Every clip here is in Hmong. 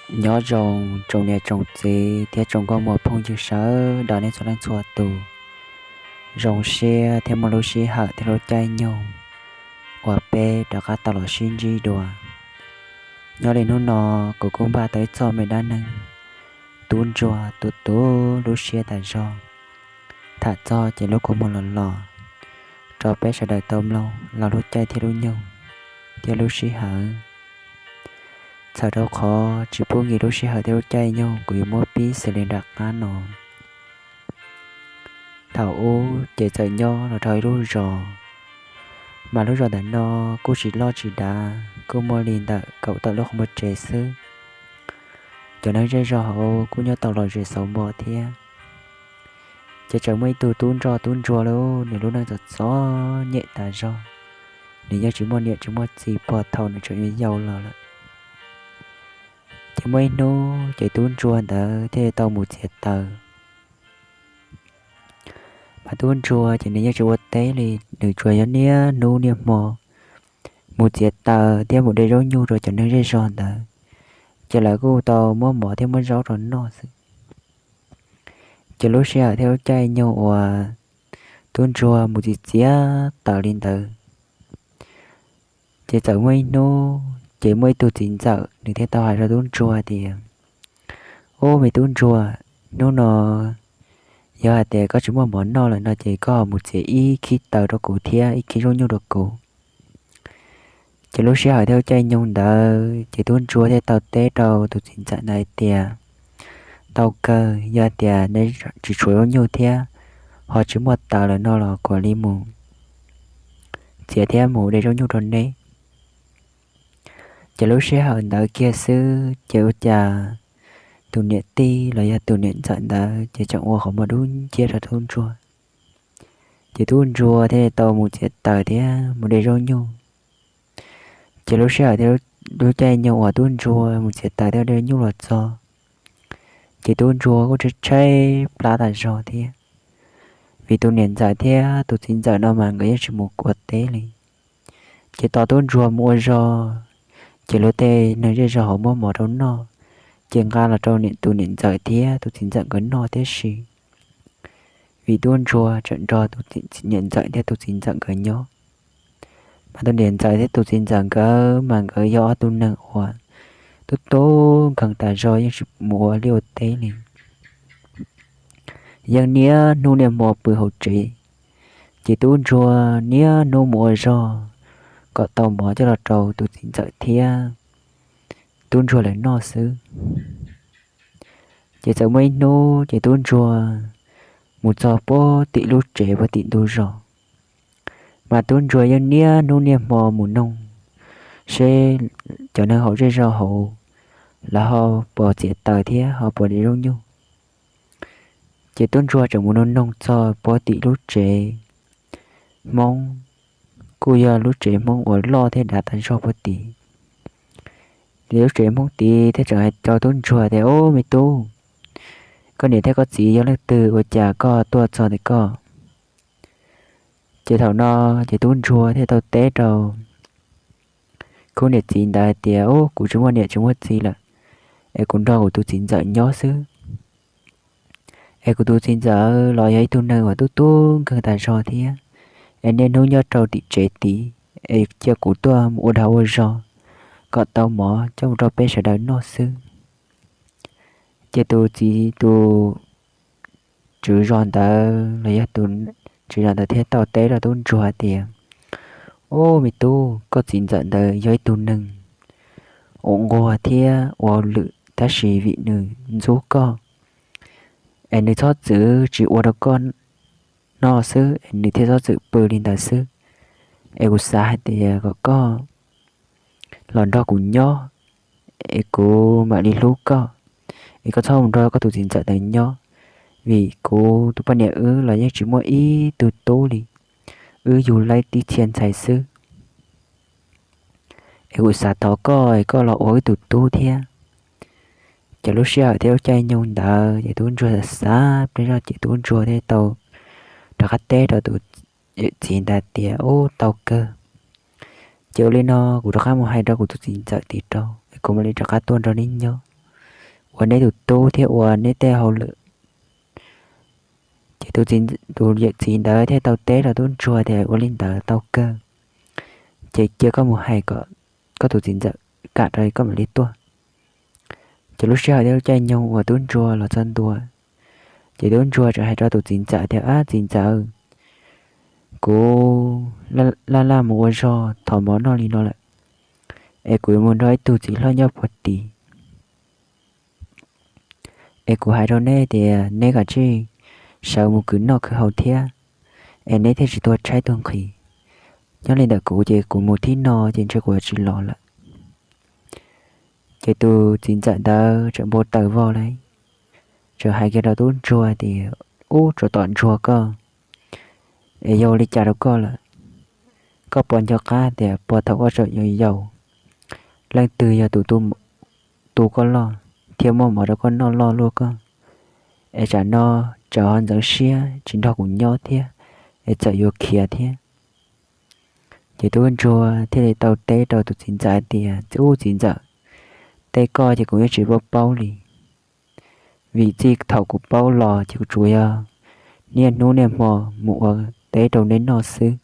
Nyob zoo tsoom niam tsoom txiv thiab tsoom nkauj muam phooj ywg sawv daws nej txhua leej txhua tus. Zoo siab thiab muaj lub sij hawm thiab lub caij nyoog uas peb rov qab tau los sib ntsib dua. Nyob li hnub no, kuv kuj npaj tau ib txoj me dab neeg tub ntsuag tu tu lub siab tas zog. Tham txog ces lub kua muag los los rau peb sawv daws tau mloog los lub caij thiab lub nyoog thiab lub sij hawm. Txhawm rau qhov tsis pub nkim lub sij hawm thiab lub caij nyoog, kuv yuav muab pib xws li nram qab no. Thaum ub ces txawm nyob los rau ib lub zos, mas lub zos ntawm no kuj tsis loj tsis dav, kuj muaj li ntawm kaum tawm lub qhov muag tsev xwb. Cov neeg zej zog hauv kuj nyob tau lom zem xauv npo thiab. Ces tseem muaj ib tug tub nroj tub ntsuag lawm, nws lub neej txom txom nyem tas zog. Nws yeej tsis muaj niam tsis muaj txiv puag thaum nws tseem yau los lawm. Ces muaj ib hnub ces tub ntsuag ntawd thiaj tau mus txiav taws. Mas tub ntsuag ces nws yeej tsis ua teb li, nws tsuas yog niaj hnub niaj hmo mus txiav taws thiab mus de zaub nyuj rau cov neeg zej zog ntawd, ces lawv kuj tau muab mov thiab muab zaub rau noj xwb. Ces lub sij hawm thiab lub caij nyoog uas tub ntsuag mus txiav txiav taws li ntawd, ces txawm muaj ib hnub ces muaj ib tug txiv ntxawm nws thiaj tau hais rau tub ntsuag tias, Ub, me tub ntsuag, hnub no yog hais tias koj tsis muaj mov noj lawm no ces koj mus txiav ib khib taws rau kuv thiab ib khib zaub nyuj rau kuv. Ces lub sij hawm thiab lub caij nyoog ntawd ces tub ntsuag thiaj tau teb rau tus txiv ntxawm ntawd hais tias, Tau kawg, yog tias neb tsis tshuav zaub nyuj thiab ho tsis muaj taws lawm no los kuv mam li mus txiav thiab mus de zaub nyuj rau neb. Ces lub sij hawm ntawd kiag xwb ces ua cas tus niam tij los yog tus niam ntxawm ntawd ces tseem ua qhov muag dub nciab rau tub ntsuag. Ces tub ntsuag thiaj tau mus txiav taws thiab mus de zaub nyuj. Ces lub sij hawm thiab lub caij nyoog uas tub ntsuag mus txiav taws thiab de nyuj los txog, ces tub ntsuag kuj tshaib tshaib plab tas zog thiab, vim tus niam ntxawm thiab tus txiv ntxawm no mas nkawd yeej tsis mus ua teb li. Ces tos tub ntsuag mus ua zog, ces luag tej neeg zej zog hauv muab mov rau noj, ces nqa los rau tus niam ntxawm thiab tus txiv ntxawm nkawd noj thiab si. Vim tub ntsuag tseem nrog tus niam ntxawm thiab tus txiv ntxawm nkawd nyob, mas tus niam ntxawm thiab tus txiv ntxawm nkawd mas nkawd yog ob tug neeg uas tub tub nkeeg tas zog, yeej tsis mus ua liaj ua teb li. Yeej niaj hnub niaj hmo pw hauv tsev, ces tub ntsuag niaj hnub mus ua zog kom tau mov coj los rau tus txiv ntxawm thiab tub ntsuag lawv noj xwb. Ces txawm muaj ib hnub ces tub ntsuag mus txog puag tim lub tsev puag tim ntug zos, mas tub ntsuag yeej niaj hnub niaj hmo mus noog seb cov neeg hauv zej zog hauv lawv ho puas txiav taws thiab ho puas de zaub nyuj. Ces tub ntsuag tseem mus noog noog txog puag tim lub tsev Hmoob, kuj yog lub tsev Hmoob uas loj thiab dav tas zog puag tid. Ces lub tsev Hmoob tid thiaj tseem hais rau tub ntsuag tias, Ub, me tub, koj niam thiab koj txiv yog leej twg ua cas koj tuaj txog ntawm koj? Ces thaum no ces tub ntsuag thiaj tau teb rau khub niam txiv ntawd hais tias, Ub, kuv tsis muaj niam tsis muaj txiv lawm, es kuv nrog kuv tus txiv ntxawm nyob xwb. Es kuv tus txiv ntxawm los yog ib tug neeg uas tub tub nkeeg tas zog thiab, es niaj hnub nyob rau tim tsev tid, es cia kuv tuaj mus ua dag ua zog kom tau mov coj mus rau peb sawv daws noj xwb. Ces tus txiv, tus tswv zos ntawd los yog tus tswv zos ntawd thiaj tau teb rau tub ntsuag hais tias, Ub, me tub, koj txiv ntxawm ntawd yog ib tug neeg uas nquag thiab ua lwm, tab sis vim nws ntxub koj, es nws txhob txwm tsis ua rau koj noj xwb, es nws thiaj txhob txwm pw li ntawd xwb. Es kuv xav hais tias kom koj los nrog kuv nyob, es kuv mam li hlub koj. Es koj txhob mus nrog koj tus txiv ntxawm ntawd nyob, vim kuv tus poj niam wb los yeej tsis muaj ib tug tub li, wb yug laib tib txhia ntxhais xwb. Es kuv xav thov koj es koj los ua wb tus tub thiab. Ces lub sij hawm thiab lub caij nyoog ntawd ces tub ntsuag xav xav pliag zog ces tub ntsuag thiaj tau rov qab teb rau tus yawm txiv ntawd tias, Ub, tau kawg, ces ua li no kuv rov qab mus hais rau kuv tus txiv ntxawm tid rau, es kuv mam li rov qab tuaj nrog neb nyob. ua neb tus tub thiab ua neb tej hauj lwm. Ces tus yawm txiv ntawd thiaj tau teb rau tub ntsuag tias, Ua li ntawd tau kawg, ces cia koj mus hais kom koj tus txiv ntxawm kam rau koj mam li tuaj. Ces lub sij hawm thiab lub caij nyoog uas tub ntsuag los txog ntua, ces tub ntsuag txawm hais rau tus txiv ntxawm tias, Ab txiv ntxawm, kuv laj laj mus ua zog thov mov noj li no lawm, es kuv yuav mus nrog ib tug txiv hlob nyob puag tid. Es kuv hais rau neb tias neb kav tsij sawv mus khwv noj khwv haus thiab, es neb thiaj tsis tuag tshaib tuag nqhis. Nyob li ntawm kuv ces kuv mus thib no ces ntshe kuv yuav tsis los lawm. Ces tus txiv ntxawm ntawd tseem npau taws vog li, tseem hais kiag rau tub ntsuag tias, Ub, tsov tom ntsuag koj, es yog ua li cas rau koj lawm? Koj puas nco qab tias puag thaum koj tseem yau yau, leej twg yog tus tu koj loj thiab muab mov rau koj noj loj luaj koj? Es tsam no tseem ho ntxeev siab tsis nrog kuv nyob thiab, es txawm yuav khiav thiab. Ces tub ntsuag thiaj li tau teb rau tus txiv ntxawm hais tias, Ub txiv ntxawm, tej koj ces kuv yeej tsis paub paub li, vim txij thaum kuv paub los ces kuv tsuas yog niaj hnub niaj hmo mus ua teb rau neb noj xwb,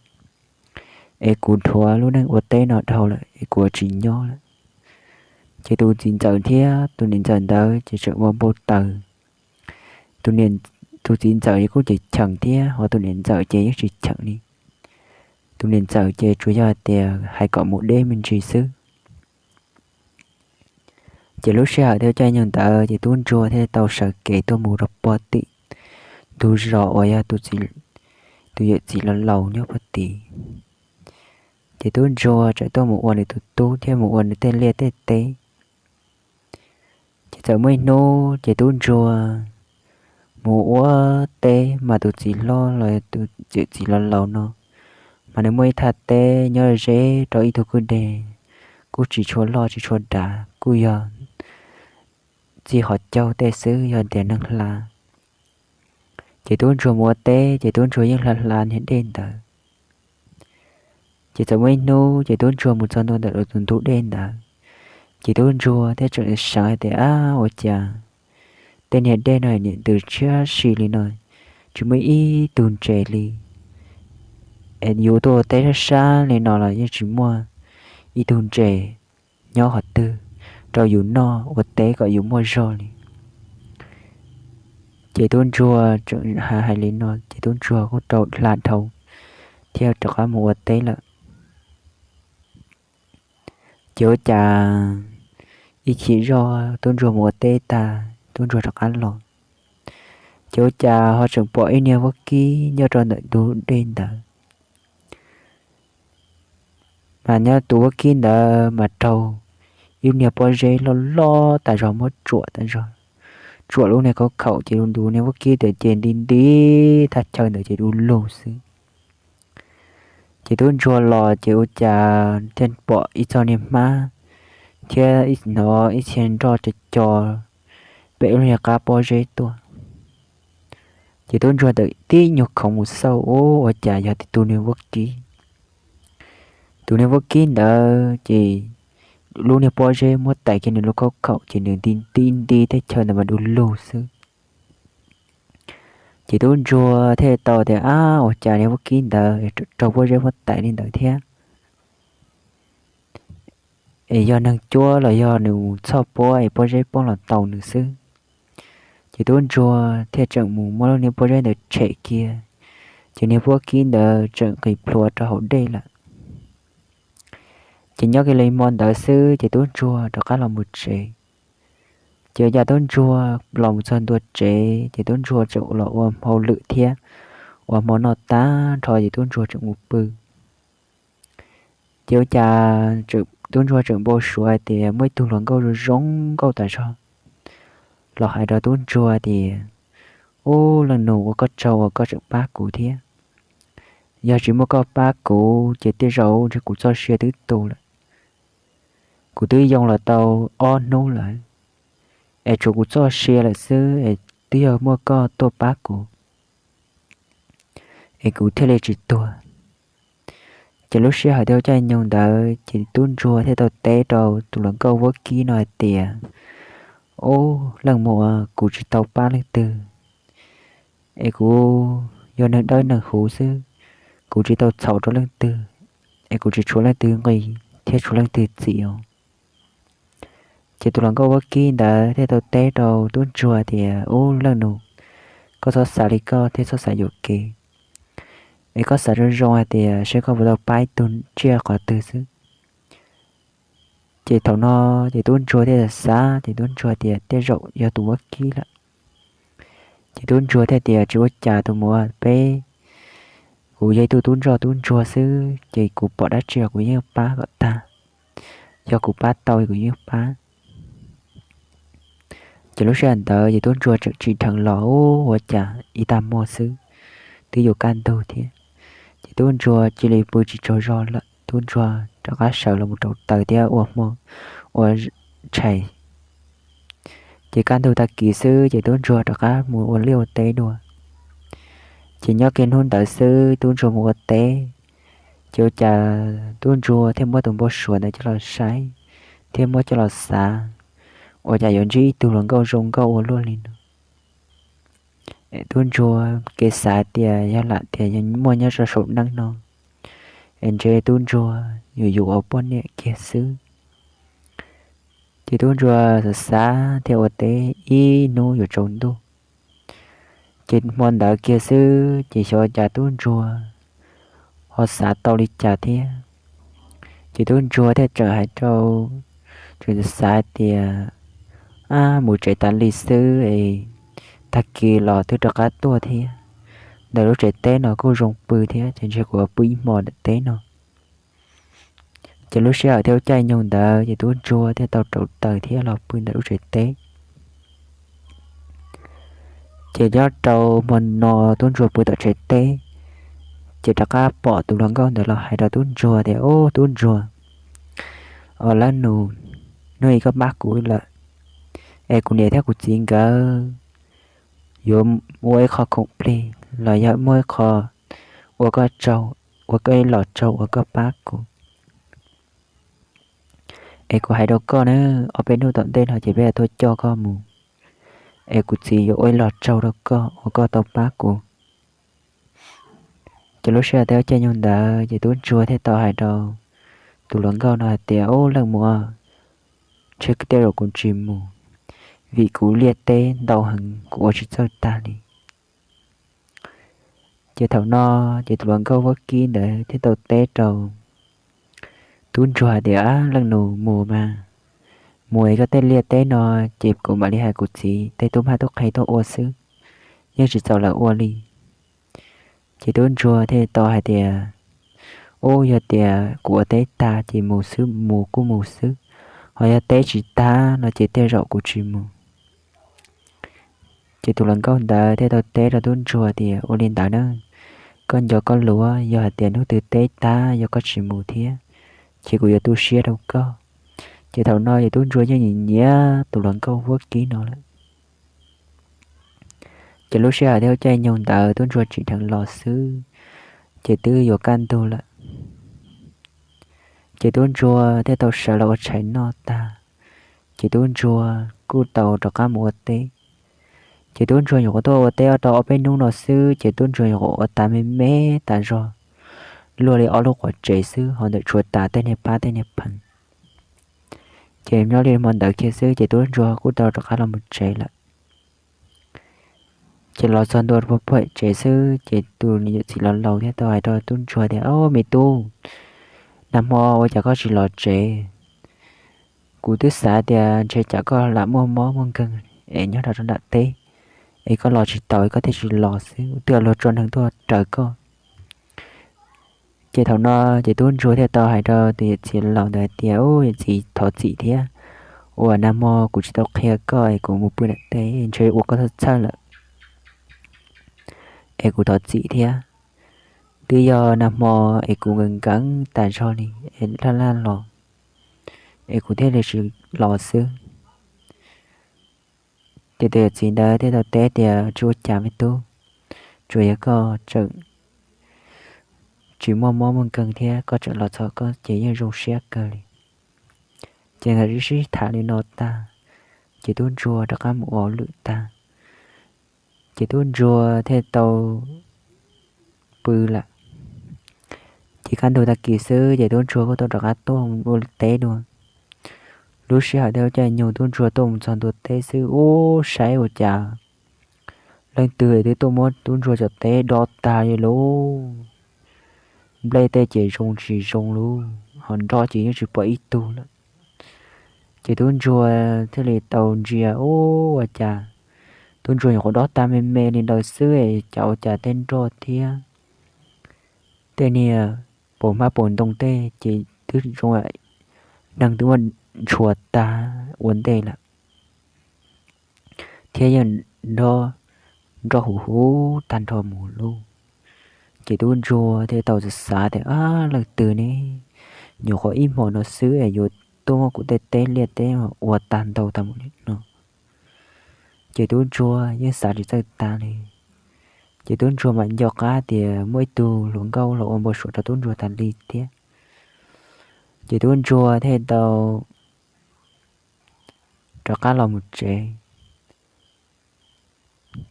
es kuv dhuav lub neej ua teb no dhau lawm es kuv yuav tsis nyob lawm. Ces tus txiv ntxawm thiab tus niam ntxawm ntawd ces tseem ua npau taws. Tus txiv ntxawm kuj ces cheem thiab, ho tus niam ntxawm ces yeej tsis cheem li. Tus niam ntxawm ces tsuas yog hais tias hais kom mus deb me ntsis xwb. Ces lub sij hawm thiab caij nyoog ntawd ces tub ntsuag thiaj tau sawv kev tuaj mus rau puag tim ntug zos uas yog tus yawm txiv laus laus nyob puag tid. Ces tub ntsuag txawm tuaj mus ua nws tus tub thiab mus ua nws tej liaj tej teb. Ces txawm muaj ib hnub ces tub ntsuag mus ua teb mas tus txiv hlob los tus yawm txiv laus laus no mas nws muaj ib thaj teb nyob ze rau ib tug kwj deg, kuj tsis tshua loj tsis tshua dav, kuj yog txij qhov caug tej xwb, yog tias neeg hla. Ces tub ntsuag mus ua teb ces tub ntsuag yeej hla hla niag dej ntawd. Ces txawm muaj ib hnub ces tub ntsuag mus txog ntua ntawm tus ntug dej ntawd, ces tub ntsuag thiaj tseem seev hais tias, Ab, ua cas tej niag dej no niam ntws tshiab si li no, tsis muaj ib tug ntses li? Es yus tuaj ua teb sab sab li no los yeej tsis muaj ib tug ntses nyob qhov twg rau yus noj ua teb kom yus muaj zog li. Ces tub ntsuag tseem hais li no ces tub ntsuag kuj rau hla dhau thiab rov qab mus ua teb lawm. Ces ua cas ib chim zoj tub ntsuag mus ua teb tag tub ntsuag rov qab los, ces ua cas ho tseem pom ib niag vaub kib nyob rau ntawm ntug dej ntawd. Mas nyob tus vaub kib ntawd mas raug ib lub niag pob zeb loj loj tas zog muab tsuam tas zog, tsuam lub niag khaub khaum ces tus niag vaub kib ntawd ces nti nti thaj chaw ntawd ces du lug xwb. Ces tub ntsuag los ces ua cas thiaj pom ib txoj niag hmab thiab hnov ib txhia nroj co co pem lub niag qab pob zeb tuaj. Ces tub ntsuag tawm tib nyuag khoov mus xauj, ua cas yog tus niag vaub kib. Tus niag vaub kib ntawd ces lub niag pob zeb muab tais kiag nws lub khaub khaum ces nws nti nti nti thaj chaw ntawd mas du lug xwb. Ces tub ntsuag thiaj tau tias, Ab, ua cas niag vaub kib ntawd raug pob zeb muab tais li ntawd thiab? Es yog neeg cuab los yog nws mus txhoj pob es pob zeb poob los tau nws xwb. Ces tub ntsuag thiaj tseem mus muab lub niag pob zeb ntawd tshem kiag, ces niag vaub kib ntawd tseem nqis plhuav rau hauv dej lawm. Ces nyob kiag li hmo ntawd xwb ces tub ntsuag rov qab los mus tsev. Ces ua cas tub ntsuag los mus txog ntua tsev ces tub ntsuag tseem los ua hauj lwm thiab ua hmo noj tag nrho ces tub ntsuag tseem mus pw. Ces ua cas tub ntsuag tseem npau suav hais tias muaj ib tug hluas nkauj zoo zoo nkauj tas zog los hais rau tub ntsuag tias, Ub, leej nus, ua koj tsaug uas koj tseem pab kuv thiab. Yog tsis muaj koj pab kuv ces tej zaum ntshe kuv txoj sia twb tu lawm. Kuv twb yoo los tau ob hnub lawm, es tshuav kuv txoj sia lawm xwb es twb yog muaj koj tuaj pab kuv es kuv thiaj li tsis tuag. Ces lub sij hawm thiab caij nyoog ntawd ces tub ntsuag thiaj tau teb rau tus hluas nkauj vaub kib no hais tias, Ub, leej muam, kuv tsis tau pab leej twg, es kuv yog neeg dawb neeg huv xwb, kuv tsis tau txhaum rau leej twg, es kuv tsis tshuav leej twg nqi thiab tshuav leej twg txim os. Ces tus hluas nkauj vaub kib ntawd thiaj tau teb rau tub ntsuag tias, Ub, leej nus, koj txhob xav li koj thiab txhob xav yuam kev, es koj xav zoo zoo hais tias seb koj puas tau pab ib tug tsiaj qhov twg xwb. Ces thaum no ces tub ntsuag thiaj xav, ces tub ntsuag tias tej zaum yog tus vaub kib lawm. Ces tub ntsuag thiaj tias, Tsis ua cas tus muam, peb, kuv yog ib tug tub ntsoj tub ntsuag xwb, ces kuv pom dab tsi los kuv yeej pab kom tag. Yog kuv pab tau kuv yeej pab. Ces lub sij hawm ntawd ces tub ntsuag tseem tsim dheev los, ub, ua cas ib tag hmo xwb twb yuav kaj ntug thiab. Ces tub ntsuag cia li pw tsis tsaug zog lawm, tub ntsuag rov qab sawv los mus rauv taws thiab ua hmo ua tshais. Ces kaj ntug tag kis xwb ces tub ntsuag rov qab mus ua liaj ua teb dua. Ces nyob kiag hnub ntawd xwb tub ntsuag mus ua teb, ces ua cas tub ntsuag thiaj muab tus npau suav ntawd coj los saib thiab muab coj los xav, ua cas yuav ntsib ib tug hluas nkauj zoo nkauj ua luaj li no. Tub ntsuag kev xav tias yog lam tias yog muaj nyob rau saum neej no, es ntshe tub ntsuag yuav yuav ua poj niam kiag xwb. Ces tub ntsuag xav xav thiab ua teb ib hnub yuav tsaus ntuj. Ces hmo ntawd kiag xwb ces xyov cas tub ntsuag ho xav tau li cas thiab. Ces tub ntsuag thiaj tseem hais rau, tseem xav hais tias, Ab, mus tsev tas li xwb es tag kis los twb rov qab tuaj thiab, ntawm lub tsev teb no kuj zoo pw thiab, ces ntshe kuv pw ib hmo ntawm teb no. Ces lub sij hawm thiab lub caij nyoog ntawd ces tub ntsuag thiaj tau rauv taws thiab los pw ntawm lub tsev teb. Ces nyob rau hmo no tub ntsuag pw tom tsev teb, ces rov qab pom tus hluas nkauj ntawd los hais rau tub ntsuag tias, Ub, tub ntsuag, os, leej nus, hnub i koj pab kuv lawm, es kuv niam thiab kuv txiv nkawd yuav ua ib qho khoom plig los yog muaj ib qho ua koj tsaug, ua koj ib los tsaug uas koj pab kuv. Es kuv hais rau koj na, ob peb hnub tom ntej no ces peb tuaj coj koj mus, es kuv txiv yuav ua ib los tsaug rau koj uas koj tau pab kuv. Ces lub sij hawm thiab lub caij nyoog ntawd ces tub ntsuag thiaj tau hais rau tus hluas nkauj no hais tias, Ub, leej muam, ntshe tej zaum kuv tsis mus, vim kuv liaj teb ntau heev kuv ua tsis txawj tag li. Ces thaum no ces tus hluas nkauj vaub kib ntawd thiaj tau teb rau tub ntsuag hais tias, Leej nus, mus mas, mus es koj tej liaj teb no ces kuv mam li hais kuv txiv tej tub mab tub qhe tuaj ua xwb, yeej tsis txaus lawv ua li. Ces tub ntsuag thiaj tau hais tias, Ub, yog tias kuv ua teb tag ces mus xwb, mus kuj mus xwb, ho yog teb tsis tag no ces tej zaum kuv tsis mus. Ces tus hluas nkauj ntawd thiaj tau teb rau tub ntsuag tias, Ua li ntawd na, koj nco koj lus, yog hais tias hnub twg teb tag yog koj tsis mus thiab, ces kuv yuav tu siab rau koj. Ces thaum no ces tub ntsuag yeej nyiam nyiam tus hluas nkauj vaub kib no lawm. Ces lub sij hawm thiab lub caij nyoog ntawd tub ntsuag tsim dheev los xwb, ces twb yuav kaj ntug lawm. Ces tub ntsuag thiaj tau sawv los ua tshais noj tag, ces tub ntsuag kuj tau rov qab mus ua teb. Ces tub ntsuag nyuam qhuav tuaj ua teb tau ob peb hnub no xwb ces tub ntsuag nyuam qhuav ua tas me me tas zog, luaj li ob lub quav tsev xwb ho ntawm tshuav tas tej niag pab tej niag pheev. Ces nyob li hmo ntawd kiag xwb ces tub ntsuag kuj tau rov qab los mus tsev lawm. Ces los txog ntua puag pem tsev xwb ces tus niam txiv laus laus thiaj tau hais rau tub ntsuag tias, Au, me tub, nag hmo ua cas koj tsis los tsev? Kuv twb xav tias ntshe cas koj lam muaj mob muaj nkeeg es nyob rau nram teb, es koj los tsis taus es koj thiaj tsis los xwb, twb luag tso neeg tuaj raws koj. Ces thaum no ces tub ntsuag thiaj tau hais rau tus yawm txiv laus ntawd hais tias, Au, yawm txiv, thov txim thiab uas nag hmo kuv tsis tau qhia koj es kuv mus pw nram teb ntshe ua koj txhawj txhawj lawm, es kuv thov txim thiab. Twb yog nag hmo es kuv nkees nkees tas zog li es laj laj los, es kuv thiaj li tsis los xwb. Ces tus yawm txiv ntawd thiaj tau teb tias, Tsis ua cas me tub, tsuas yog koj tseem tsis muaj mob muaj nkeeg thiab koj tseem los txog koj ces yeej zoo siab kawg li. Ces nkawd sib sib tham li no tag, ces tub ntsuag rov qab mus ua lwm tag, ces tub ntsuag thiaj tau pw lawm. Ces kaj ntug tag kis xwb ces tub ntsuag kuj tau rov qab tuaj ua teb dua. Lub sij hawm thiab caij nyoog tub ntsuag tuaj mus txog ntua teb xwb ub saib ua cas leej twg twb tuaj muab tub ntsuag cov teb dob tag li lauj. Nplej tej ces zoo tsis zoo lauj, ho nroj ces yeej tsis pom ib tug lawm. Ces tub ntsuag thiaj li tau ntsia ub ua cas tub ntsuag nyuam qhuav dob tag me me li ntawd xwb es cas ua cas tej nroj thiab tej niag paus hmab paus ntoo tej ces twb zoo neeg twb muab ntshua tag ua ntej lawm thiab yeej nroj huv huv tag nrho mus lauj. Ces tub ntsuag thiaj tau xav tias, ab, leej twg ne, nyuam qhuav ib hmo no xwb es yuav tuaj muab kuv tej teb liaj teb ua tag ntau tag mus li no. Ces tub ntsuag yeej xav tsis txawj tag li. Ces tub ntsuag mam nco qab tias muaj ib tug hluas nkauj los ua npau suav rau tub ntsuag tas li thiab. Ces tub ntsuag thiaj tau rov qab los mus tsev.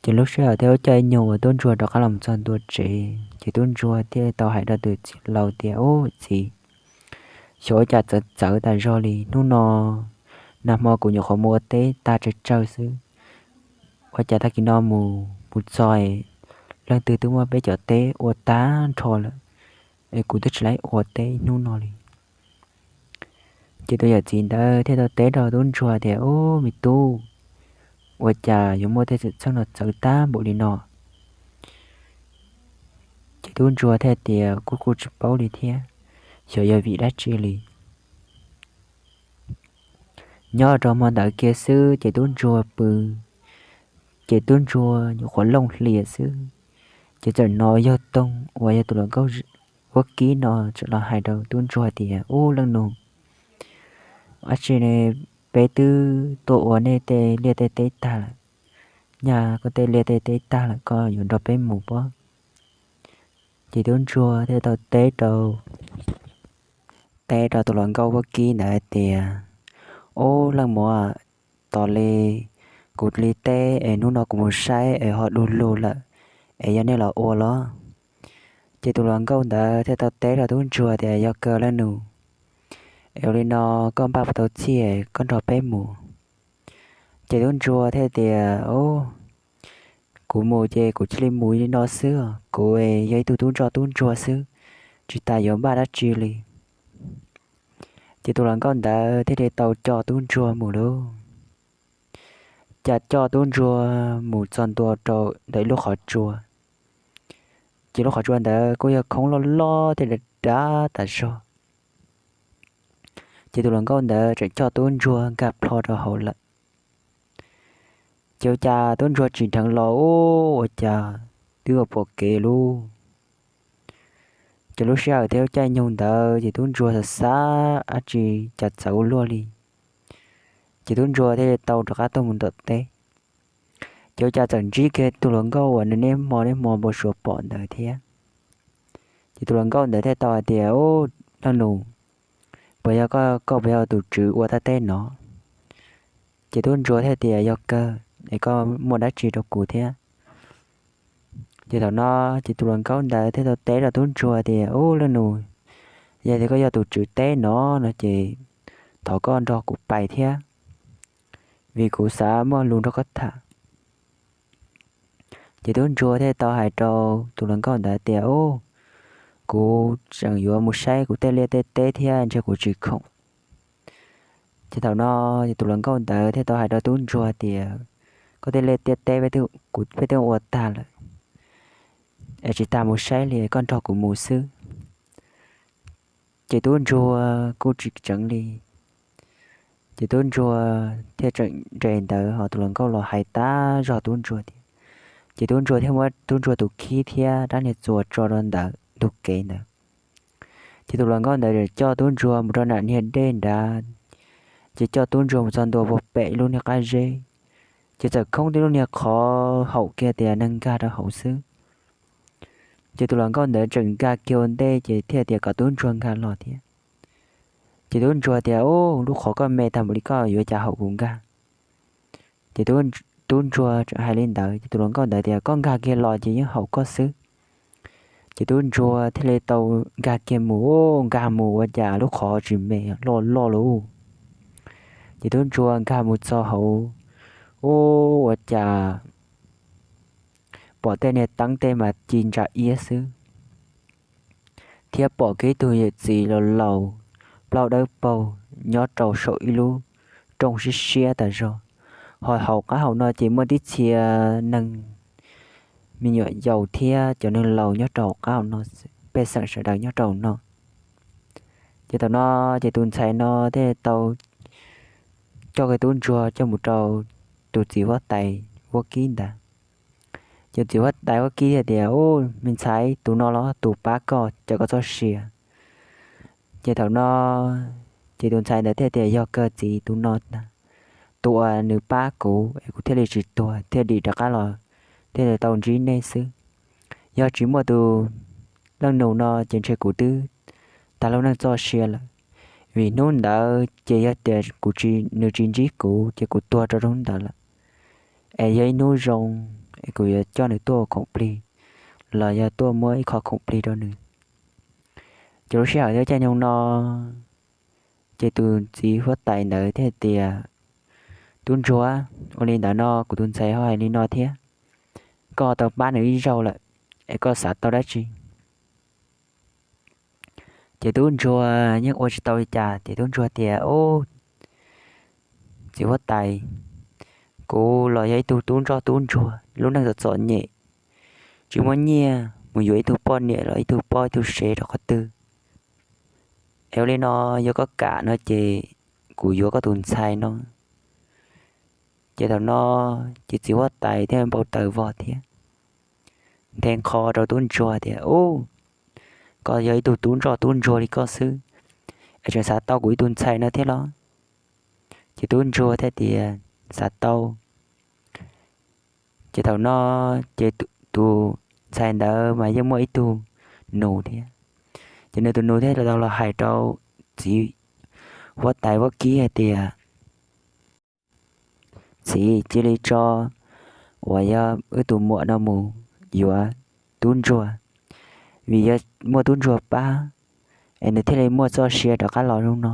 Ces lub sij hawm thiab lub caij nyoog uas tub ntsuag rov qab los mus txog ntua tsev ces tub ntsuag thiaj tau hais rau tus txiv laus tias, ub txiv, xyov ua cas txawv txawv tas zog li hnub no, nag hmo kuv nyuam qhuav mus ua teb tag tsawg tsawg xwb, ua cas tag kis no mus mus txog leej twg twb muab peb cov teb ua tag nrho lawm, es kuv twb tsis laib ua teb hnub no li. Ces tus yawm txiv ntawd thiaj tau teb rau tub ntsuag tias, ub me tub, ua cas yuav muaj tej xwm txheej no txawv tag npaum li no? Ces tub ntsuag thiaj tias, kuv kuj tsis paub li thiab, xyov yog vim dab tsi li. Nyob rau hmo ntawd kiag xwb ces tub ntsuag pw, ces tub ntsuag nyuam qhuav looj hlias xwb, ces txawm hnov yawg Toog uas yog tus hluas nkauj vaub kib no txawm los hais rau tub ntsuag tias, ub leej nus, ab tsi ne, peb twb tuaj ua nej tej liaj tej teb tag lawm, nyaj koj tej liaj tej teb tag lawm koj yuav nrog peb mus pob? Ces tub ntsuag thiaj tau teb rau, teb rau tus hluas nkauj vaub kib ntawd hais tias, ub leej muam, tos li kuv li teb es hnub no kuv mus saib es ho du lug lawm, es yog nej los ua los? Ces tus hluas nkauj ntawd thiaj tau teb rau tub ntsuag tias, yog kawg leej nus, es ua li no, koj npaj puas tau txhij koj nrog peb mus? Ces tub ntsuag thiaj tias, kuv mus ces kuv cia li mus li no xwb os, kuv yog ib tug tub ntsoj tub ntsuag xwb, tsis tas yuav npaj dab tsi li. Ces tus hluas nkauj ntawd thiaj li tau coj tub ntsuag mus lauj. Cas coj tub ntsuag mus txog ntua rau ntawm ib lub qhov tsua, ces lub qhov tsua ntawd kuj yog khoob loj loj thiab dav dav tas zog. Ces tus hluas nkauj ntawd tseem coj tub ntsuag nkag plho rau hauv lawm. Ces ua cas tub ntsuag tsim dheev los ub ua cas twb ua pom kev lauj. Ces lub sij hawm thiab lub caij nyoog ntawd ces tub ntsuag xav xav ab tsi cas txawv ua luaj li. Ces tub ntsuag thiaj li tau rov qab tuaj mus nram teb. Ces ua cas txawm ntsib kiag tus hluas nkauj uas nws niaj hmo niaj hmo npau suav pom ntawd thiab. Ces tus hluas nkauj ntawd thiaj tau hais tias, ub leej nus, puas yog koj, koj puas yog tus tswv ua thaj teb no? Ces tub ntsuag thiaj tias, yog kawg, es koj muaj dab tsi rau kuv thiab? Ces thaum no ces tus hluas nkauj ntawd thiaj tau teb rau tub ntsuag tias, ub leej nus, yog tias koj yog tus tswv teb no no ces thov koj nrog kuv pais thiab, vim kuv xav muaj lus nrog koj tham. Ces tub ntsuag thiaj tau hais rau tus hluas nkauj ntawd tias, ub, kuv tseem yuav mus saib kuv tej liaj tej teb thiab ntshe kuv tsis khoom. Ces thaum no ces tus hluas nkauj ntawd thiaj tau hais rau tub ntsuag tias, koj tej liaj tej teb kuv peb twb ua tag lawm, es tsis tas mus saib li, koj nrog kuv mus xwb. Ces tub ntsuag kuj tsis tseev li. Ces tub ntsuag thiaj tseem nres ntawd ho tus hluas nkauj los hais tag zog tub ntsuag thiab. Ces tub ntsuag thiaj muab tub ntsuag tus khib thiab rab niag txuas tso rau ntawm ntug kev ntawd. Ces tus hluas nkauj ntawd coj tub ntsuag mus rau nram niag dej nrad, ces coj tub ntsuag mus txog ntua puag pem lub niag qab zeb, ces txawm khoob tib lub niag qhov haum kiag tias neeg nkag rau hauv xwb. Ces tus hluas nkauj ntawd tseem nkag kiag ua ntej ces thiaj tias kom tub ntsuag nkag los thiab. Ces tub ntsuag tias, ub, lub qhov koj me tag npaum li koj yuav cas haum kuv nkag? Ces tub ntsuag tseem hais li ntawd ces tus hluas nkauj ntawd tias, Koj nkag kiag los ces yeej haum koj xwb. Ces tub ntsuag thiaj li tau nkag kiag mus, nkag mus ua cas lub qhov tsis me, loj loj lawm. Ces tub ntsuag nkag mus txog hauv, ua cas pom tej niag teeb tej mas ci ntsa iab xwb, thiab pom kiag ib tug yawm txiv laus laus, plaub dawb paug, nyob rau saum ib lub rooj siab siab tas zog. Ho hauv qab hauv no ces muaj tib txhia neeg, me nyuam yaus thiab cov neeg laus nyob rau hauv qab hauv no, pej xeem sawv daws nyob rau hauv no. Ces thaum no ces tus ntxhais no thiaj tau coj kiag tub ntsuag coj mus rau tus txiv huab tais vaub kib ntawd. Ces txiv huab tais vaub kib thiaj tias, Ub, me ntxhais, tus no los tus pab koj cov koj txoj sia. Ces thaum no ces tus ntxhais ntawd thiaj tias, Yog kawg txiv, tus no tus uas nws pab kuv es kuv thiaj li tsis tuag thiaj dim rov qab los thiaj li tau ntsib nej xwb. Yog tsis muaj tus leej nus no ces ntshe kuv twb tag lub neej txoj sia lawm. Vim hnub ntawd ces yog tias kuv, nws tsis ntsib kuv ces kuv tuag rau hnub ntawd lawm. Es yog ib hnub zoo es kuv yuav coj nws tuaj ua khoom plig los yog tuaj muab ib qho khoom plig rau nws. Ces lub sij hawm thiab caij nyoog no ces tus txiv huab tais ntawd thiaj tias, Tub ntsuag, ua li ntawd no kuv tus ntxhais ho hais li no thiab, koj tau pab nws ib zaug lawm, es koj xav tau dab tsi? Ces tub ntsuag yeej ua tsis tau li cas ces tub ntsuag tias, Ub, txiv huab tais, kuv los yog ib tug tub ntsoj tub ntsuag lub neej txom txom nyem, tsis muaj nyiaj mus yuav ib tug poj niam los ib tug poj ib tug sev rau qhov twg. Es ua li no, yog koj kam no ces kuv yuav koj tus ntxhais no. Ces thaum no ces txiv huab tais thiaj npau taws vog thiab nthe nqho rau tub ntsuag tias, Ub, koj yog ib tug tub ntsoj tub ntsuag li koj xwb es tseem xav tau kuv ib tug ntxhais no thiab los? Ces tub ntsuag thiaj tias, Xav tau. Ces thaum no ces tus ntxhais ntawd mas yeej muaj ib tug nus thiab. Ces nws tus nus thiaj tau los hais rau txiv huab tais vaub kib hais tias, Txiv, cia li tso uas yog wb tus muam no mus yuav tub ntsuag, vim yog muaj tub ntsuag pab es nws thiaj li muaj txoj sia rov qab los zoo no.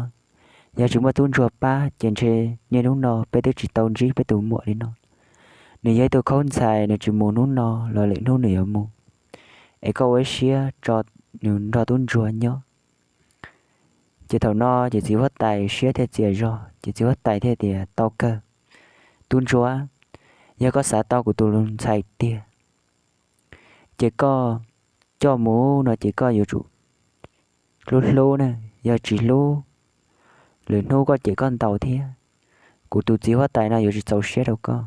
Yog tsis muaj tub ntsuag pab ces ntshe niaj hnub no peb twb tsis tau ntsib peb tus muam li no. Nws yog ib tug khaub ntxhais, nws tsis mus hnub no los lwm hnub nws yuav mus, es koj ua ib siab tso nws nrog tub ntsuag nyob. Ces thaum no ces txiv huab tais siab thiaj txias zog ces txiv huab tais thiaj tias, Tau kawg, tub ntsuag, yog koj xav tau kuv tus ntxhais tiag ces koj coj mus no ces koj yuav tsum hlub hlub na, yog tsis hlub, lwm hnub koj cem koj ntaus thiab, kuv tus txiv huab tais no yuav tsis txaus siab rau koj.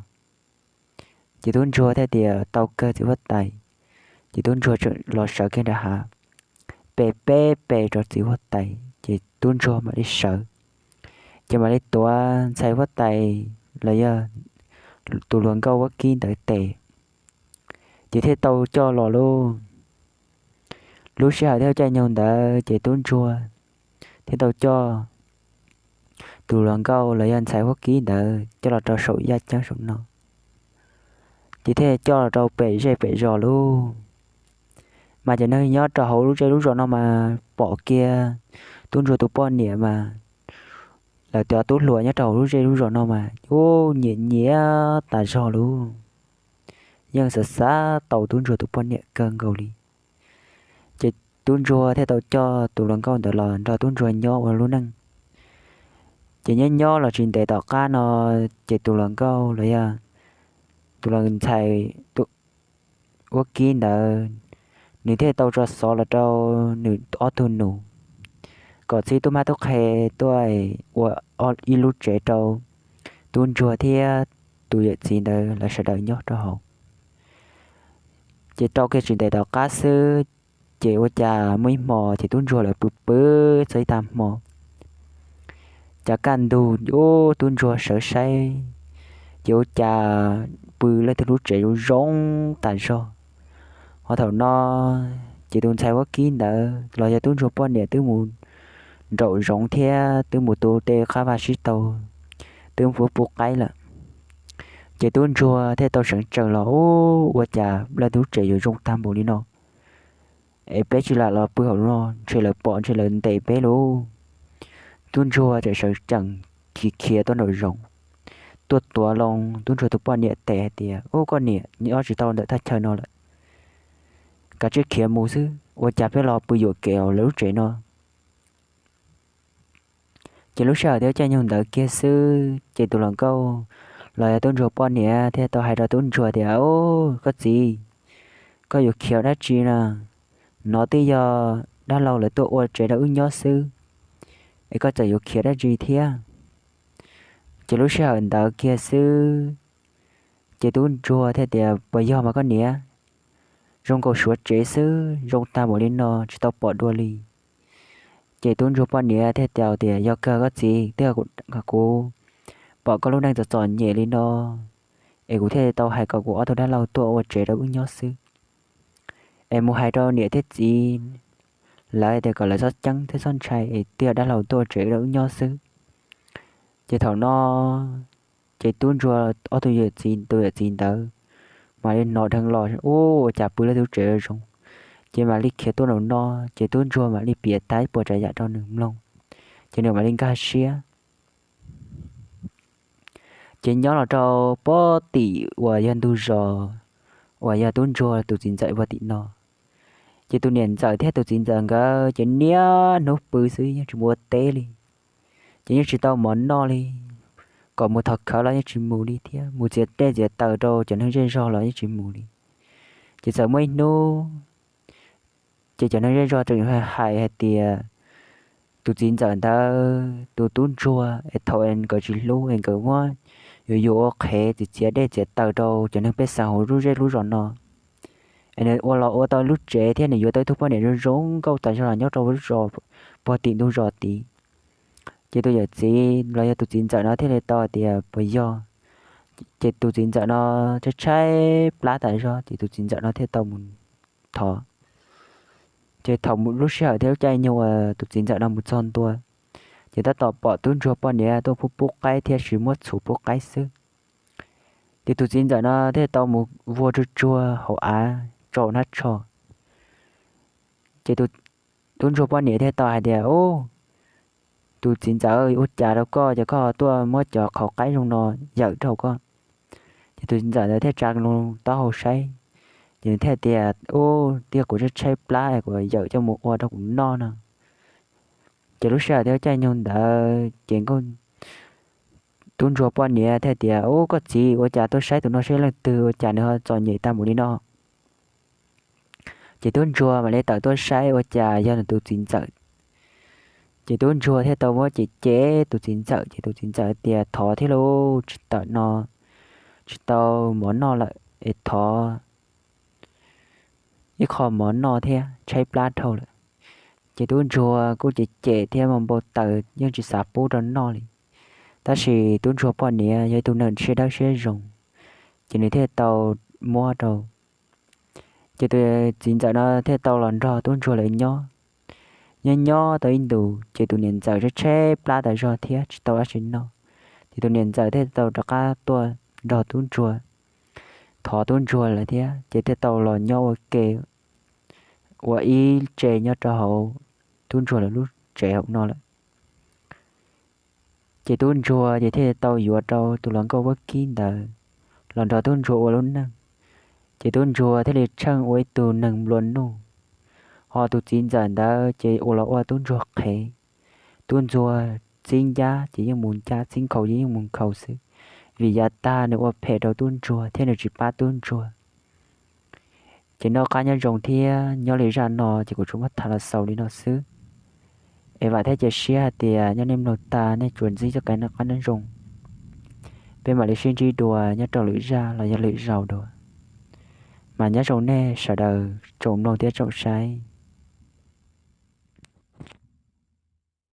Ces tub ntsuag thiaj tias, Tau kawg txiv huab tais. Ces tub ntsuag los sawv kiag nram hav, pe peb pe rau txiv huab tais ces tub ntsuag mam li sawv. Ces mam li tuav ntxhais huab tais los yog tus hluas nkauj vaub kib ntawd tes, ces thiaj tau coj los lauj. Lub sij hawm thiab caij nyoog ntawd ces tub ntsuag thiaj tau coj tus hluas nkauj los yog ntxhais vaub kib ntawd coj los rau saum yaj ceeb saum no, ces thiaj coj los rau pem zej pem zos lauj. Mas cov neeg nyob rau hauv lub zej lub zos no mas pom kiag tub ntsuag tus poj niam mas, lawv cov tub hluas nyob rau hauv lub zej lub zos no mas ub, nyiam nyiam tas zog lauj. Yeej xav xav tau tub ntsuag tus poj niam kawg nkaus li. Ces tub ntsuag thiaj tau coj tus hluas nkauj ntawd los nrog tub ntsuag nyob ua lub neej. Ces nyob nyob los tsis ntev tom qab no, ces tus hluas nkauj los yog tus hluas ntxhais vaub kib ntawd, nws thiaj tau tso xov los rau nws ob tug nus kom txib tub mab tub qhe tuaj ua ib lub tsev rau tub ntsuag thiab tus yawm txiv ntawd lawv sawv daws nyob rau hauv. Ces rau kiag tsis ntev tom qab xwb, ces ua cas muaj ib hmo ces tub ntsuag lawv pw pw txog ib tag hmo, cas kaj ntug ub tub ntsuag sawv saib, ces ua cas pw leej twg lub tsev zoo zoo tas zog. Ho thaum no ces tus ntxhais vaub kib ntawd los yog tub ntsuag poj niam twb mus nraum zoov thiab twb mus tu tej qab vaj sib taug, twb mus pub qaib lawm. Ces tub ntsuag thiaj tau seev tsees los, Ub, ua cas lawv lub tsev yuav zoo tag npaum li no? Es peb tsis lam los pw hauv no, ntshe lawv pom ntshe lawv ntes peb lauj. Tub ntsuag txawm sawv tsees khiav khiav tuaj nraum zoov, tuaj tuav loo tub ntsuag tus poj niam tes hais tias, Ub, koj niam, nyob tsis tau ntawm thaj chaw no lawm, kav tsij khiav mus xwb, ua cas pheej los pw yuam kev hauv lawv lub tsev no? Ces lub sij hawm thiab caij nyoog ntawd kiag xwb ces tus hluas nkauj los yog tub ntsuag poj niam thiaj tau hais rau tub ntsuag tias, Ub, koj txiv, koj yuav khiav dab tsi na? No twb yog dab laug lawv tuaj ua tsev rau wb nyob xwb, es koj txawm yuav khiav dab tsi thiab? Ces lub sij hawm ntawd kiag xwb ces tub ntsuag thiaj tias, Puas yog mas koj niam? Zoo nkaus suav tsev xwb, zoo tag npaum li no tsis tau pom dua li. Ces tub ntsuag poj niam thiaj tau tias, Yog kawg koj txiv, twb yog kuv pom koj lub neej txom txom nyem li no, es kuv thiaj tau hais kom kuv ob tug dab laug tuaj ua tsev rau wb nyob xwb. Es mus hais rau niam thiab txiv lawv tias kom lawv txhob ceeb thiab txhob ntshai, es twb yog dab laug tuaj ua tsev rau wb nyob xwb. Ces thaum no ces tub ntsuag ob tug yawm txiv, tus yawm txiv ntawd mam li hnov dheev los, Ub, ua cas pw lawv lub tsev zoo, ces mam li khiav tuaj nraum no. Ces tub ntsuag mam li piav tag ib puas tsav yam rau nws mloog, ces nws mam li nkag siab. Ces nyob los rau pob tim uas yog ntug zos uas yog tub ntsuag tus txiv ntxawm puag tim no, ces tus niam ntxawm thiab tus txiv ntxawm nkawd ces niaj hnub pw xwb, yeej tsis mus ua teb li, ces yeej tsis tau mov noj li. Kom mus thov khawv los yeej tsis mus li thiab, mus txiav dej txiav taws rau cov neeg zej zog los yeej tsis mus li. Ces txawm muaj ib hnub ces cov neeg zej zog tseem hais hais tias tus txiv ntxawm ntawd tus tub ntsuag es thaum es nkawd tsis hlub es nkawd muab yuav yuav ua qhev txiav txiav dej txiav taws rau cov neeg pej xeem hauv lub zej lub zos no, es nws ua los ua tau lub tsev thiab nws yuav tau ib tug poj niam zoo zoo nkauj tas zog los nyob rau lub zos puag tim ntug zos tid. Ces tus yawm txiv los yog tus txiv ntxawm no thiaj li tau hais tias, Puas yog? Ces tus txiv ntxawm no tshaib tshaib plab tas zog ces tus txiv ntxawm no thiaj tau mus thov. Ces thaum lub sij hawm thiab lub caij nyoog uas tus txiv ntxawm no mus txog ntua, ces tab tom pom tub ntsuag poj niam tuaj pub pub qaib thiab tsis muab txhuv pub qaib xwb. Ces tus txiv ntxawm no thiaj tau mus vuag tsuag tsuag hauv av tsaus hnab tsho. Ces tub ntsuag poj niam thiaj tau hais tias, Ub, tus txiv ntxawm, ua cas rau koj ces koj tuaj muab cov qhauv qaib zoo no yawm rau koj? Ces tus txiv ntxawm ntawd thiaj tsa loo taub hau saib, ces nws thiaj tias, Ub, twb yog kuv tshaib tshaib plab es kuv yawm coj mus ua rau kuv noj no. Ces lub sij hawm thiab caij nyoog ntawd ces tub ntsuag poj niam thiaj tias, Ub, koj txiv, ua cas tuaj saib tus no seb leej twg, ua cas nws ho txom nyem tag npaum li no? Ces tub ntsuag mam li tawm tuaj saib ua cas yog nws tus txiv ntxawm. Ces tub ntsuag thiaj tau muab cem cem tus txiv ntxawm, ces tus txiv ntxawm tias, Thov thiab lauj, tsis tawm no, tsis tau mov noj lawm es thov ib qho mov noj thiab, tshaib plab dhau lawm. Ces tub ntsuag kuj cem cem thiab mas npau taws yeej tsis xav pub rau noj li. Tab sis tub ntsuag poj niam yog ib tug neeg siab dawb siab zoo, ces nws thiaj tau muab rau. Ces tus txiv ntxawm no thiaj tau los nrog tub ntsuag lawv nyob. Nyob nyob tau ib ntus ces tus niam ntxawm tshaib tshaib plab tas zog thiab tsis tau dab tsi noj, ces tus niam ntxawm thiaj tau rov qab tuaj nrog tub ntsuag, thov tub ntsuag lawm thiab, ces thiaj tau los nyob ua ke ua ib tse nyob rau hauv tub ntsuag lawv lub tsev hauv no lawm. Ces tub ntsuag ces thiaj tau yuav rau tus hluas nkauj vaub kib ntawd los nrog tub ntsuag ua lub neej. Ces tub ntsuag thiaj li tsheej ua ib tug neeg nplua nuj, ho tus txiv ntxawm ntawd ces ua los ua tub ntsuag qhev. Tub ntsuag txib ncab ces yeej mus ncab, txib nkhaus ces yeej mus nkhaus xwb, vim yav tag nws ua phem rau tub ntsuag thiab nws tsis pab tub ntsuag. Ces noj qab nyob zoo thiab nyob li zaj no ces kuv tsuas muab tham los xaus li no xwb. Es vam thiab cia siab hais tias nyob nej mloog tag nej tsuas ntxib txoj kev noj qab nyob zoo. Peb mam li sib ntsib dua nyob rau lwm zaj los yog lwm zaus dua. Mas nyob zoo nej sawv daws tsoom mloog thiab tsoom saib.